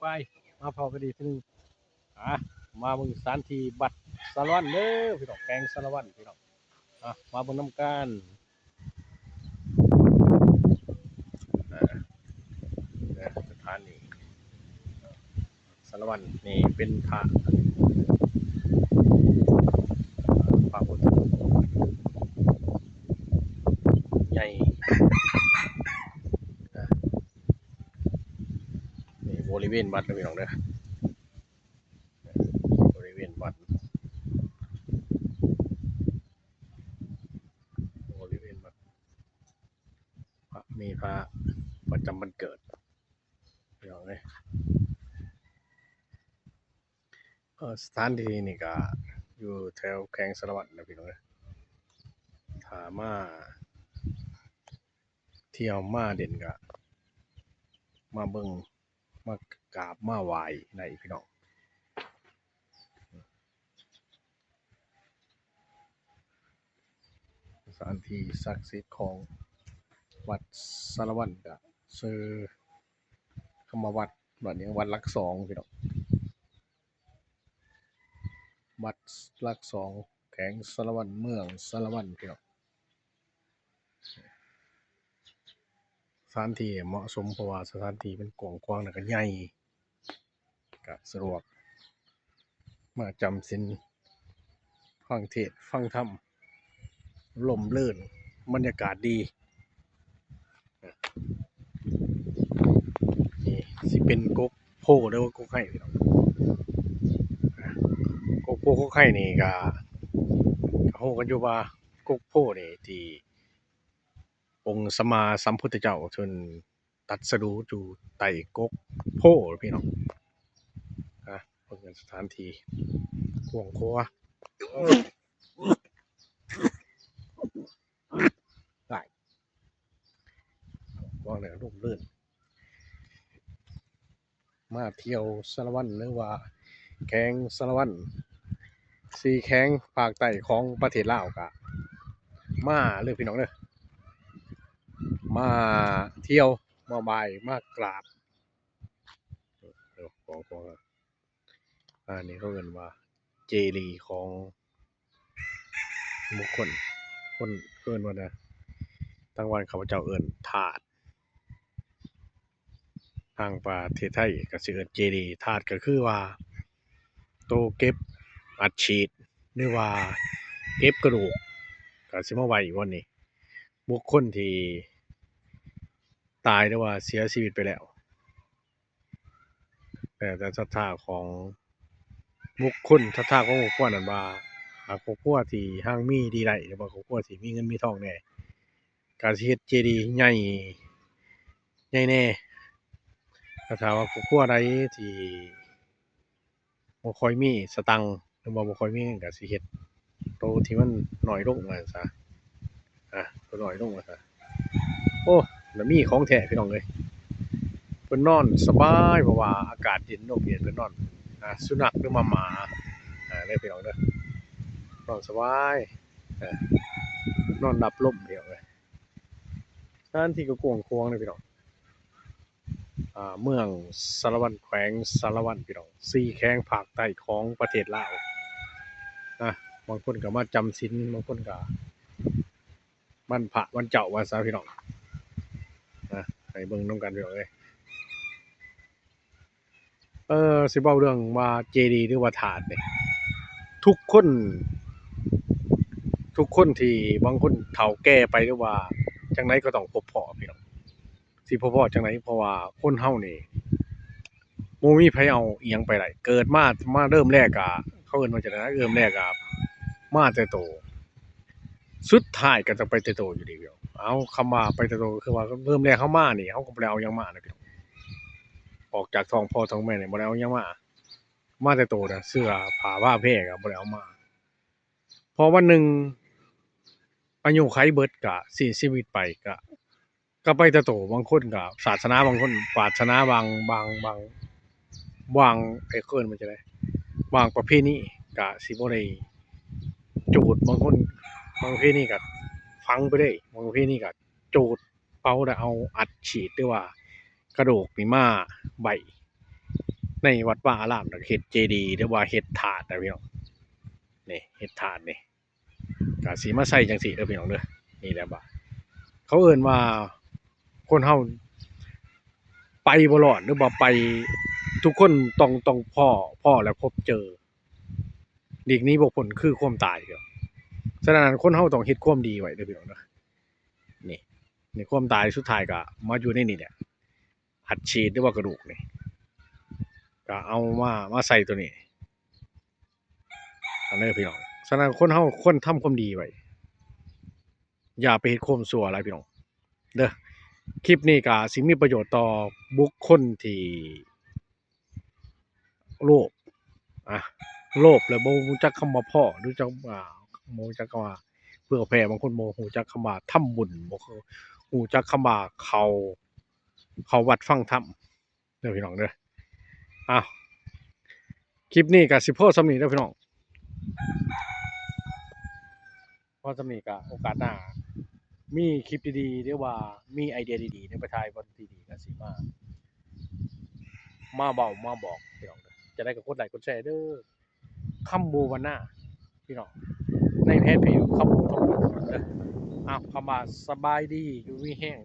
ໄປ ມາພໍ້ກັນອີກເທື່ອໜຶ່ງ ອ່າ ມາເບິ່ງສະຖານທີ່ວັດສາລະວັນເດີພີ່ນ້ອງ ແຂວງສາລະວັນພີ່ນ້ອງ ອ່າ ມາເບິ່ງນຳກັນ ອ່າ ສະຖານທີ່ ສາລະວັນນີ້ເປັນພະ ພະພຸດທະຮູບໃຫຍ່ ອ່າ ນີ້ບໍລິເວນວັດເດີພີ່ນ້ອງເດີ ບໍລິເວນວັດ ບໍລິເວນວັດ ພະ ມີພະປະຈຳວັນເກີດ ພີ່ນ້ອງເອີຍ ເອີ ສະຖານທີ່ນີ້ກະຢູ່ແຖວແຂວງສາລະວັນນະພີ່ນ້ອງເອີຍ ຖ້າມາທ່ຽວມາຫຼິ້ນກະມາເບິ່ງ ມາກາບມາໄຫວ້ໄດ້ພີ່ນ້ອງ. ສະຖານທີ່ສັກສິດຂອງວັດສາລະວັນ ກະຊື່ຄຳວ່າວັດ ວັດຫຍັງ ວັດຫຼັກສອງພີ່ນ້ອງ ວັດຫຼັກສອງ ແຂວງສາລະວັນ ເມືອງສາລະວັນພີ່ນ້ອງ. ສະຖານທີ່ເໝາະສົມ ເພາະວ່າສະຖານທີ່ມັນກວ້າງຂວາງ ແລ້ວກະໃຫຍ່ ກະສະດວກ ມາຈຳສິນ ຟັງເທດຟັງທຳ ຮົ່ມເລີນ ບັນຍາກາດດີ ນີ້ຊິເປັນກົກໂພ ຫຼືວ່າກົກໄຮພີ່ນ້ອງ ກົກໂພ ກົກໄຮນີ້ກະ ກະຮູ້ກັນຢູ່ວ່າ ກົກໂພນີ້ທີ່ອົງສຳມາສຳພຸດທະເຈົ້າເພິ່ນຕັດສະຮູ້ຢູ່ໃຕ້ກົກໂພພີ່ນ້ອງ ອ່າ ເບິ່ງສະຖານທີ່ກວ້າງຂວາງ ໄດ້ ເວົ້າແລ້ວລົມລື່ນ ມາທ່ຽວສາລະວັນ ຫຼືວ່າແຂວງສາລະວັນ ສີ່ແຂວງພາກໃຕ້ຂອງປະເທດລາວ ກະມາເລີຍພີ່ນ້ອງເດີ ມາທ່ຽວ ມາໄຫວ້ ມາກາບ ເອີ ຂອງ ຂອງ ອັນນີ້ເຂົາເອີ້ນວ່າເຈດີຂອງບຸກຄົນ ຄົນເອີ້ນວ່າ ທາງບ້ານຂ້າພະເຈົ້າເອີ້ນທາດ ທາງປະເທດໄທກະຊິເອີ້ນເຈດີ ທາດກະຄືວ່າໂຕເກັບອັດສີດ ຫຼືວ່າເກັບກະດູກ ກະຊິມາໄວ້ຢູ່ບ່ອນນີ້ ບຸກຄົນທີ່ຕາຍ ຫຼືວ່າເສຍຊີວິດໄປແລ້ວ ແລ້ວແຕ່ສັດທາຂອງບຸກຄົນ ສັດທາຂອງຄອບຄົວນັ້ນວ່າ ອາ ຄອບຄົວທີ່ຮັ່ງມີດີໄດ້ ຫຼືວ່າຄອບຄົວທີ່ມີເງິນມີທອງແດ່ ກະຊິເຮັດເຈດີໃຫຍ່ ໃຫຍ່ແດ່ ແຕ່ຖ້າວ່າຄອບຄົວໃດທີ່ ບໍ່ຄ່ອຍມີສະຕັງ ຫຼືວ່າບໍ່ຄ່ອຍມີເງິນ ກະຊິເຮັດໂຕທີ່ມັນນ້ອຍລົງວ່າຊັ້ນຊະ ອາ ໂຕນ້ອຍລົງວ່າຊັ້ນ. ໂອ້ ລະມີຂອງແທ້ພີ່ນ້ອງເອີຍ ເພິ່ນນອນສະບາຍ ເພາະວ່າອາກາດເຢັນ ລົມເຢັນ ເພິ່ນນອນ ອາ ສຸນັກ ຫຼືວ່າໝາ ອາ ເດີພີ່ນ້ອງເດີ ນອນສະບາຍ ອາ ນອນຮັບລົມພີ່ນ້ອງເອີຍ. ສະຖານທີ່ກະກວ້າງຂວາງເດີພີ່ນ້ອງ ອ່າ ເມືອງສາລະວັນ ແຂວງສາລະວັນພີ່ນ້ອງ ສີ່ແຂວງພາກໃຕ້ຂອງປະເທດລາວ ອາ ບາງຄົນກະມາຈຳສິນ ບາງຄົນກະວັນພະວັນເຈົ້າວ່າຊະພີ່ນ້ອງ ອາ ໃຫ້ເບິ່ງນຳກັນພີ່ນ້ອງເອີຍ. ເອີ ຊິເວົ້າເລື່ອງວ່າເຈດີ ຫຼືວ່າທາດນີ້ ທຸກຄົນ ທຸກຄົນທີ່ ບາງຄົນເຖົ້າແກ່ໄປ ຫຼືວ່າຈັ່ງໃດກະຕ້ອງພົບພໍ້ພີ່ນ້ອງ ຊິພົບພໍ້ຈັ່ງໃດ ເພາະວ່າຄົນເຮົານີ້ ບໍ່ມີໃຜເອົາອີ່ຫຍັງໄປໄດ້ ເກີດມາ ມາເລີ່ມແລກກະ ເຂົາເອີ້ນວ່າຈັ່ງໃດນະ ເລີ່ມແລກກະມາແຕ່ໂຕ ສຸດທ້າຍກະຈະໄປແຕ່ໂຕຢູ່ດີ. ເອົາ ຄຳວ່າໄປແຕ່ໂຕ ກະຄືວ່າເລີ່ມແລກເຮົາມານີ້ ເຮົາກະບໍ່ໄດ້ເອົາຫຍັງມານະພີ່ນ້ອງ ອອກຈາກທ້ອງພໍ່ທ້ອງແມ່ນີ້ບໍ່ໄດ້ເອົາຫຍັງມາ ມາແຕ່ໂຕນະ ເສື້ອຜ້າຜ້າແພກະບໍ່ໄດ້ເອົາມາ ພໍວັນໜຶ່ງອາຍຸໄຂເບິດ ກະສິ້ນຊີວິດໄປ ກະ ກະໄປແຕ່ໂຕ ບາງຄົນກະສາສະໜາ ບາງຄົນ ສາສະໜາບາງ ບາງ ບາງ ບາງ ເອີ້ນວ່າຈັ່ງໃດ ບາງປະເພນີກະຊິບໍ່ໄດ້ຈູດ ບາງຄົນ ບາງປະເພນີກະຝັງໄປເລີຍ ບາງປະເພນີກະຈູດເປົາ ແລ້ວເອົາອັດສີດ ຫຼືວ່າກະດູກນີ້ມາໄຫວ້ ໃນວັດວາອາຣາມ ແລ້ວເຮັດເຈດີ ຫຼືວ່າເຮັດທາດນະພີ່ນ້ອງ. ນີ້ເຮັດທາດນີ້ ກະຊິມາໃສ່ຈັ່ງຊີ້ເດີພີ່ນ້ອງເດີ. ນີ້ແຫຼະວ່າ ເຂົາເອີ້ນວ່າຄົນເຮົາໄປບໍ່ລອດ ຫຼືວ່າໄປ ທຸກຄົນຕ້ອງ ຕ້ອງພໍ້ ພໍ້ແລ້ວພົບເຈີ. ຫຼີກໜີບໍ່ພົ້ນຄືຄວາມຕາຍ. ສະນັ້ນ ຄົນເຮົາຕ້ອງເຮັດຄວາມດີໄວ້ເດີພີ່ນ້ອງເດີ. ນີ້ ນີ້ຄວາມຕາຍສຸດທ້າຍກະມາຢູ່ໃນນີ້ແຫຼະ ອັດສີດ ຫຼືວ່າກະດູກນີ້ ກະເອົາມາ ມາໃສ່ໂຕນີ້ ອັນນີ້ພີ່ນ້ອງ. ສະນັ້ນ ຄົນເຮົາຄວນທຳຄວາມດີໄວ້ ຢ່າໄປເຮັດຄວາມຊົ່ວຫຼາຍພີ່ນ້ອງເດີ. ຄລິບນີ້ກະຊິມີປະໂຫຍດຕໍ່ບຸກຄົນທີ່ໂລບ ອາ ໂລບແລ້ວບໍ່ຮູ້ຈັກຄຳວ່າພໍ້ ຫຼືຈັກ ອາ ບໍ່ຮູ້ຈັກຄຳວ່າເຜື່ອແຜ່, ບາງຄົນບໍ່ຮູ້ຈັກຄຳວ່າທຳບຸນ, ບໍ່ຮູ້ຈັກຄຳວ່າເຂົ້າ ເຂົ້າວັດຟັງທຳເດີພີ່ນ້ອງເດີ. ອ້າວ ຄລິບນີ້ກະຊິພໍສ່ຳນີ້ເດີພີ່ນ້ອງ. ພໍສ່ຳນີ້ກະໂອກາດໜ້າມີຄລິບດີໆ ຫຼືວ່າມີໄອເດຍດີໆ ແນວໄປຖ່າຍບ່ອນທີ່ດີກະຊິມາ ມາເວົ້າມາບອກພີ່ນ້ອງເດີ. ຈັ່ງໃດກະກົດໄລ້ກົດແຊເດີ ຄຳບູວັນນາພີ່ນ້ອງ ໃນແພນເພຈຄຳບູທອງເດີ. ອ້າວ ຄຳວ່າສະບາຍດີ ຢູ່ດີມີແຮງ.